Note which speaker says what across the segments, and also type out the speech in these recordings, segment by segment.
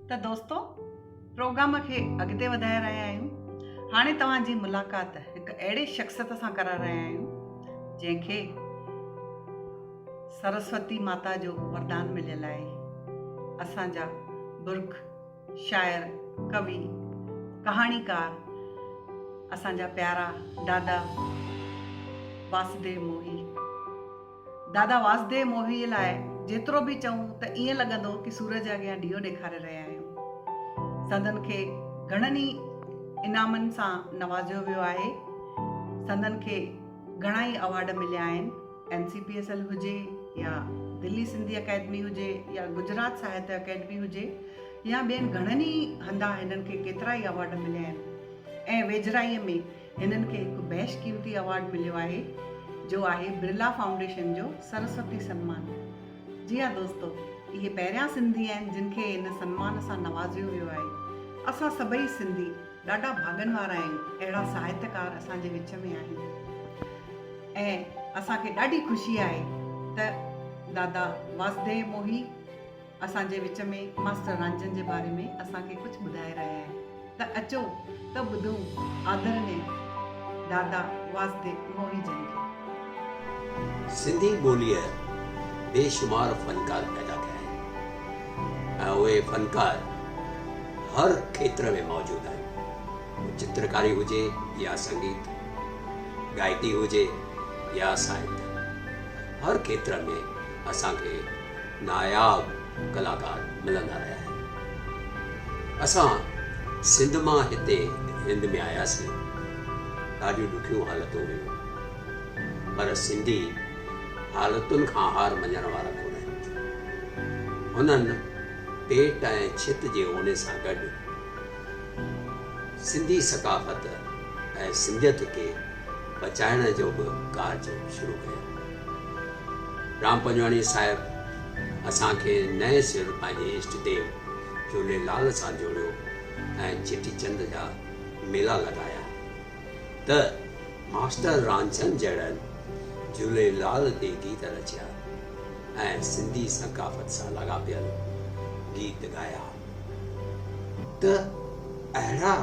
Speaker 1: ته دوستو پروگرام کي اڳتي وڌائي رهيا آهيون. هاڻي توهان جي ملاقات هڪ اهڙي شخصيت سان ڪرائي رهيا آهيون جنهن کي سرسوتي ماتا جو وردان مليل آهي. اسان جا برک شاعر، ڪوي، ڪهاڻيڪار اسان جا پيارا دادا واسديو موهي. دادا واسديو موهيء لاء جيترو به چئون ته ائين لڳندو ڪي سورج اڳيان ڏيئو ڏيکاري رهيا آهيون. سندن کي گهڻن ئي انعامن سان نوازيو ويو آهي. سندن کي گهڻا ئي اوارڊ مليا آهن. N C P S L هجي يا دلي سنڌي اڪيڊمي هجي يا گجرات ساهتيه اڪيڊمي هجي يا ٻين گهڻن ئي هنڌان هنن کي ڪيترا ئي اوارڊ مليا آهن ۽ ويجهڙائيء ۾ هنن کي هڪ بيش قيمتي اوارڊ مليو آهي جو آهي برلا فائونڊيشن جو سرسوتي سنمان. جي ها دوستو اهي پهريان سنڌي آهن جن کي ان سنمان سان نوازيو ويو آهي. اسان سڀئي سنڌي ڏاڍا ڀاڳن وارا آهيون اهڙا ساهتڪار اسان جي وچ ۾ آهن ۽ اسان کي ڏاڍي خوشي آهي ته دادا واسديو موهي اسان جي وچ ۾ ماسٽر رانجهن جي باري ۾ اسان کي ڪجهه ٻڌائي رهيا آهن ته اچو ته ٻڌون آدرڻي دادا واسديو موهي جن کي.
Speaker 2: سنڌي ٻوليء بيشمار فنڪار پيدا ڪيا آهن ۽ اهي فنڪار هر کيتر ۾ موجود آهن. پوء چترڪاري هجي يا سنگيت، گائڪي هجي يا ساهت، هر کيتر ۾ اسان کي ناياب ڪلاڪار ملندا رهيا آهن. اسان سنڌ مان هتي هند ۾ آياسين، ڏاڍيون ڏکيون حالتون هيون، پر سنڌي حالتن کان هار مڃڻ وارا ڪونه آهن. هنن پيٽ ۽ ڇت جي اوني سان گڏ سنڌي ثقافت ۽ سنڌيت کي بچائڻ جو به ڪارج شروع ڪيو. رام پنجواڻي صاحب اسان کي نئين سر پنهنجي اشٽ ديو جهوليلال سان جوڙيو ۽ چيٽي چنڊ جا ميلا لڳايا ته ماسٽر رانجهن جهڙن جهوليلال تي گيت رچيا ۽ سنڌي ثقافت سان لاڳاپيل گيت ڳايا ته اهڙا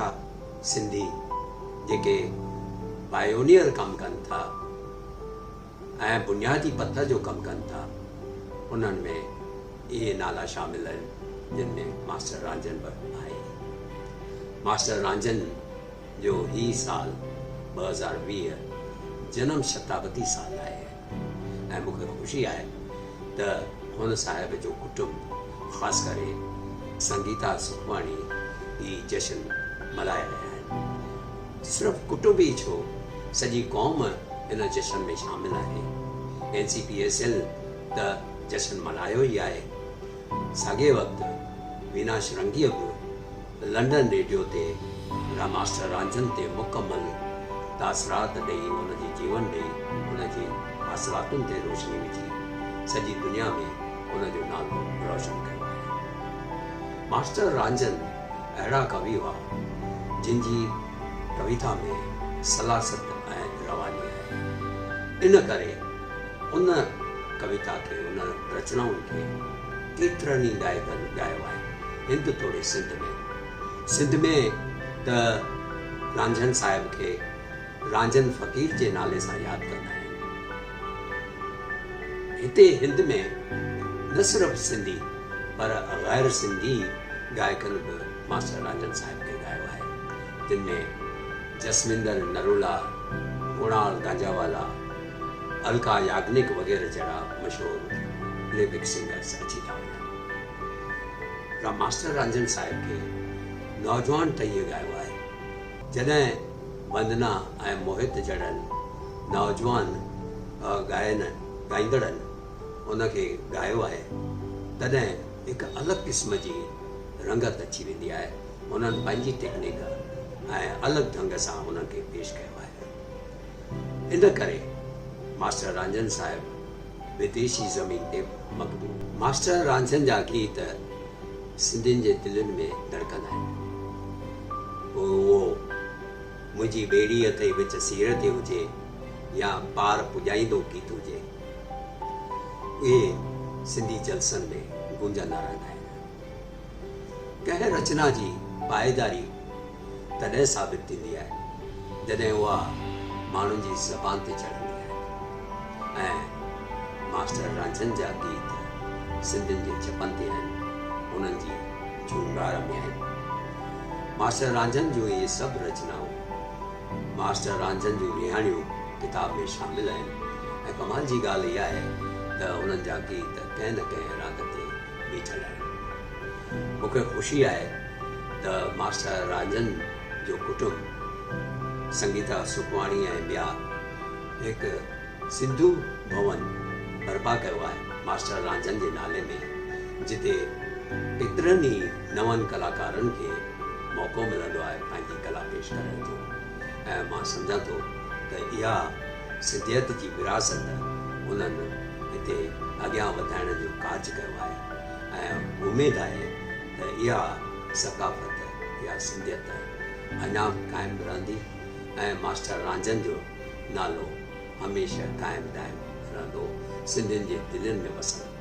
Speaker 2: سنڌي جيڪي پايونيئر ڪم ڪن ٿا ۽ بنيادي پٿر جو ڪم ڪن ٿا، انهن ۾ اهي نالا شامل آهن، جن ۾ ماسٽر رانجهن به آهي. ماسٽر رانجهن جو هي سال 2020 جنم شتابدي سال آهي ۽ مون کي خوشي آهي ته هن صاحب جو ڪٽنب خاص ڪري سنگيتا سکواڻي هي جشن ملهائي رهيا آهن. صرف ڪٽنب ئي ڇو، سڄي قوم ان جشن ۾ شامل آهي. N C P S L ته جشن ملهايو ئي آهي، ساڳئي وقت وينا شرنگيء به لنڊن ريڊيو تي ماسٽر رانجهن تي مڪمل تاثرات ڏئي ان جي جيون ڏئي ان جي حاصلاتن تي روشني وجهي سڄي دنيا ۾ ان جو نالو روشن ڪيو آهي. ماسٽر رانجهن اهڙا ڪوي هئا، جن جي ڪويتا ۾ سلاست ۽ رواني آهي. ان ڪري ان ڪويتا کي، ان رچنائن کي ڪيترن ئي ڳائڪن ڳايو آهي، هند توڙي سنڌ ۾. سنڌ ۾ ته رانجهن صاحب کي رانجهن فقير جي نالي سان ياد ڪندا آهن. هتي هند ۾ نه صرف سنڌي پر غير سنڌي ڳائڪن به ماسٽر رانجهن صاحب کي ڳايو آهي، جن ۾ جسوندر نرولا، ڪڻال گانجاوالا، الڪا ياگنڪ وغيره جهڙا مشهور پلي بيڪ سنگرس اچي ٿا وڃن. ماسٽر رانجهن صاحب کي نوجوان ٽهيء ڳايو آهي. جڏهن وندنا ۽ موهت جهڙن نوجوان ڳائن ڳائيندڙن ان کي ڳايو آهي، تڏهن هڪ الڳ قسم جي رنگت اچي ويندي آهي. انهن پنهنجي ٽيڪنيڪ ۽ الڳ ڍنگ سان انهن کي پيش ڪيو آهي. ان ڪري ماسٽر رانجهن صاحب وديشي زمين تي مقبول. ماسٽر رانجهن جا گيت سنڌين جي دلين ۾ ڌڙڪندا آهن. پوء اهو منهنجي ٻيڙي اٿئي وچ سير تي هجي يا پار پڄائيندو گيت هجي، اهي سنڌي جلسن ۾ گونجندا رهندا آهن. ڪنهن رچنا جي پائيداري تڏهن ثابت ٿيندي آهي، جڏهن اها ماڻهن جي زبان تي چڙهندي آهي ۽ ماسٽر رانجهن جا گيت سنڌين جي چپن تي آهن، انهن جي جهونگار ۾ آهن. ماسٽر رانجهن جون اهي سڀ رچنائون ماسٽر رانجهن جون رهاڻيون ڪتاب ۾ شامل آهن ۽ ڪمال جي ڳالهه اها آهي ته انهن جا گيت ڪنهن نه ڪنهن راڳ تي بيٺل آهن. مون کي خوشي آهي ته ماسٽر رانجهن جو ڪٽنب، سنگيتا سکواڻي ۽ ٻيا هڪ سنڌو ڀون برپا ڪيو آهي ماسٽر رانجهن جي نالي ۾ جتي ڪيترن ئي نون ڪلاڪارن کي موقعو ملندو آهي پنهنجي ڪلا پيش ڪرڻ جو ۽ مان سمجهان ٿو ته اها سنڌيت جي وراثت انهن هتي اڳيان وڌائڻ جو ڪارج ڪيو آهي ۽ اميد آهي ته اها ثقافت اها سنڌيت اڃا به قائم رهندي ۽ ماسٽر رانجهن جو نالو هميشه قائم دائم رهندو سنڌين جي دلين ۾ وسندو.